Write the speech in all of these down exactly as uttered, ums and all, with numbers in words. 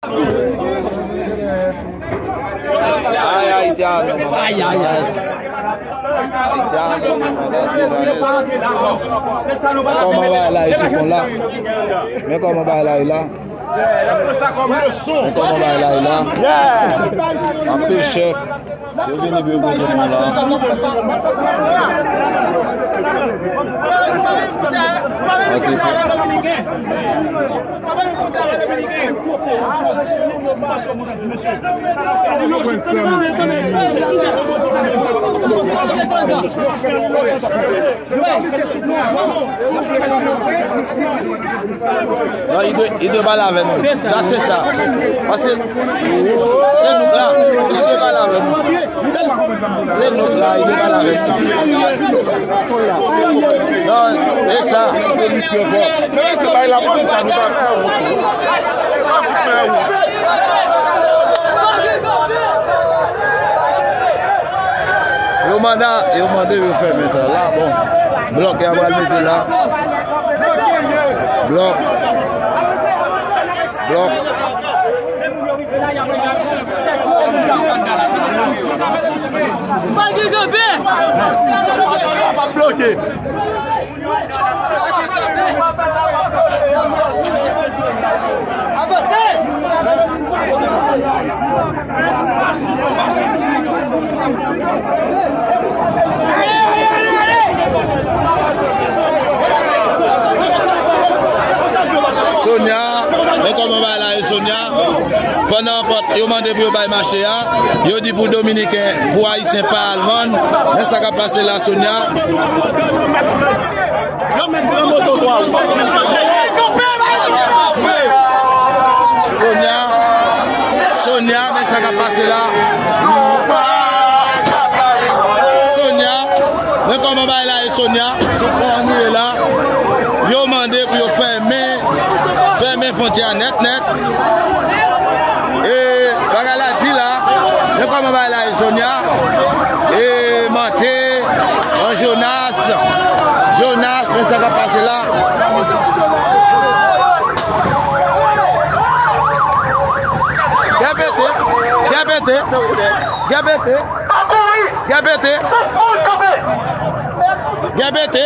Ay, Ayiti a, non, man, Ay, ay, ay. Ayiti a, non, man, Men kòman bagay la ye sou pon la. Men kòman bagay la ye la. Men kòman bagay la ye la. Anpil chèf. Yo vini pou yo kote nou la. Ansi. Non, li dwe, li dwe pale avè nou. Sa se sa. Paske se nou k la, li dwe pale avè nou. Se nou k la, li dwe pale avè nou. Non, e sa. Polis yo pran. Men se bay lapolis la, nou pa fè wont. Pa fè wont. Yo manda, yo mande yo fèmen sa la. Bon, blòk y ap al mete la. Blòk. Blòk. Pa gen kanpe! Pa bloke. Sonya, men kòman bagay la ye, Sonya? Pandan ankò yo mande pou yo bay mache a, yo di pou Dominiken, pou Ayisyen pa al vann. Men sa k ap pase la, Sonya. Yo met gran moto twa ou. Sonya, Sonya, men sa k ap pase la. Sonya, men kòman bagay la ye, Sonya? Sou pon nou ye la. Yo mande pou yo fèmen, fèmen fwontyè a nèt, nèt. E bagay la di la, men kòman bagay la ye, Sonya? E Mante, an Jonas, Jonas, men sa k ap pase la. Gè pete, gè pete, gè pete, gè pete, gè pete.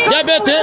Gè pete.